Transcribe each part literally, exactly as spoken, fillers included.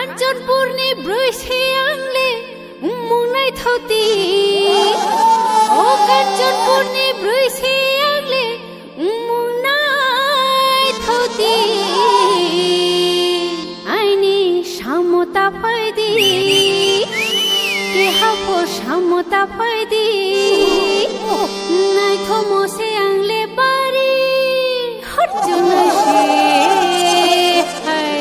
Kanchanpurni brwi se ang le wngmung naithokdi. O Kanchanpurni brwi se ang le wngmung naithokdi. Aini samo ta phaidi, kehabo samo ta phaidi. Naithomo se ang le bari horchunai se hai.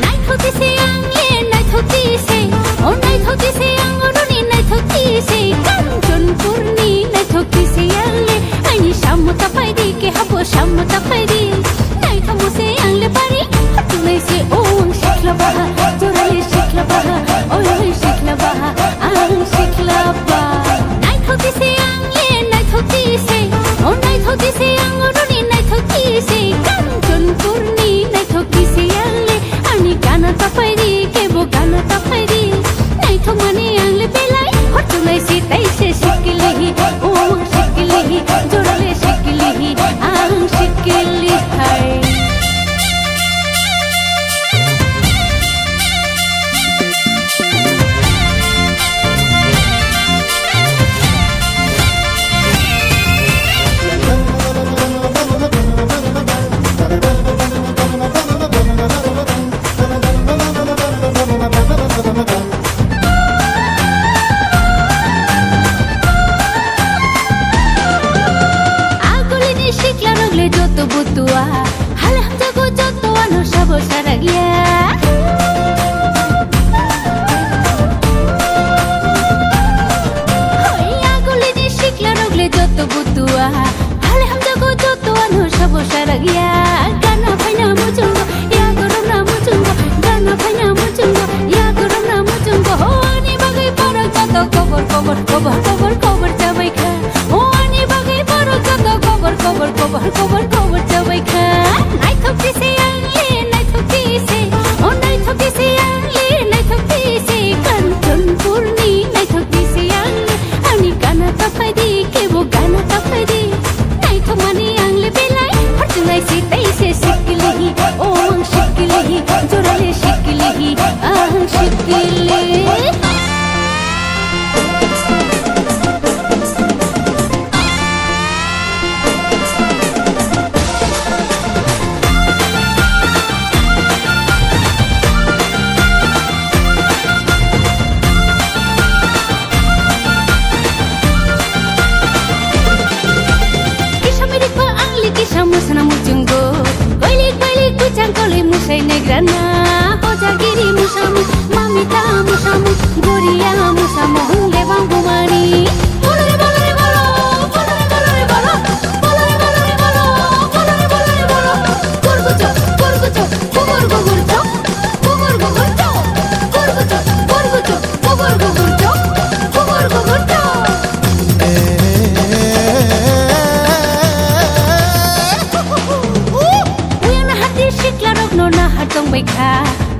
Naithokdi se ang le, naithokdi se, o naithokdi se ang oroni naithokdi se, Kanchanpurni naithokdi se ang le, aini samo ta phaidi, kehabo samo ta phaidi. Naithomo se ang le bari, hatunai se o ang sikla baha, jorale sikla baha, oi oi sikla baha, ang sikla ba. Naithokdi se ang le, naithokdi se, o naithokdi se ang oroni naithokdi se, Kanchanpurni naithokdi se ang le, ani gana ta phaidi, kebo gana ta phaidi. Naithokmani ang le belai, horchunai se tai se sikilihi, o ang sikilihi, jorale sikilihi, ang sikili hai. Agulini siklarok le joto butua, hale hamjago joto ano sabo sarakya. Hoi agulini siklarok le joto butua, hale hamjago joto ano sabo sarakya. Gana phaina muchungo, yago romna muchungo, gana phaina muchungo, yago romna muchungo. Ho ani bagwi borok joto kobor, kobor, kobor, kobor, kobor chabai kha. O ani bagwi borok joto kobor, kobor, kobor, kobor, kobor chabai kha. Naithokdi se ang le, naithokdi se, o naithokdi se ang le, naithokdi se, Kanchanpurni naithokdi se ang le, ani gana ta phaidi, kebo gana ta phaidi. Naithokmani ang le belai, horchunai se tai se sikilihi, o ang sikilihi, jorale sikilihi, ang sikili. Kisa mirik ba ang le kisa musana muchungo. Koilik koilik kuchang koloi musai negrana. Hojagiri musamu, mamita musamu, goria musamu, hungle bang bumani. Bolore bolore bolo, bolore bolore bolo, bolore bolore bolo, bolore bolore bolo. Gurgucho, gurgucho, gugor gugurcho, gugor gugurcho, gurgucho, gurgucho, gugor gugurcho, gugor gugurcho. Uyana hati siklarokno nahar tongbai kha.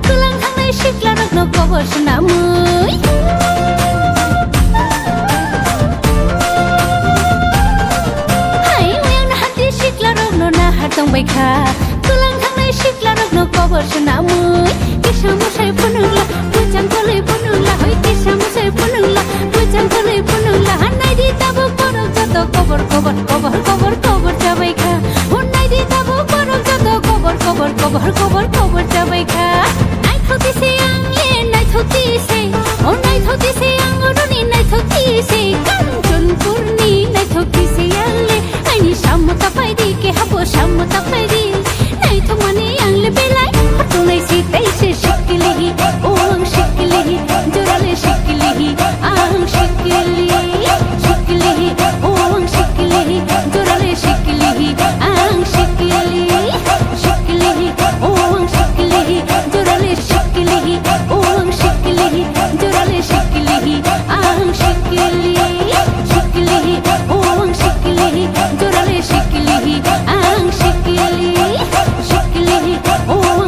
Kwlang thangnai siklarokno kobor swnamwi. Hai, uyang hati siklarokno nahar tongbai kha. Kwlang thangnai siklarokno kobor swnamwi. Kisa musai phunukla, bwchang koloi phunukla, hoi kisa musai phunukla, bwchang koloi phunukla. Hanai di tabuk borok joto kobor, kobor, kobor, kobor, kobor chabai kha. Honnai di tabuk borok joto kobor, kobor, kobor, kobor, kobor chabai kha. Naithokdi se ang le, naithokdi se, o naithokdi se ang oroni naithokdi se, Kanchanpurni naithokdi se ang le, aini samo ta phaidi, kehabo samo ta phaidi.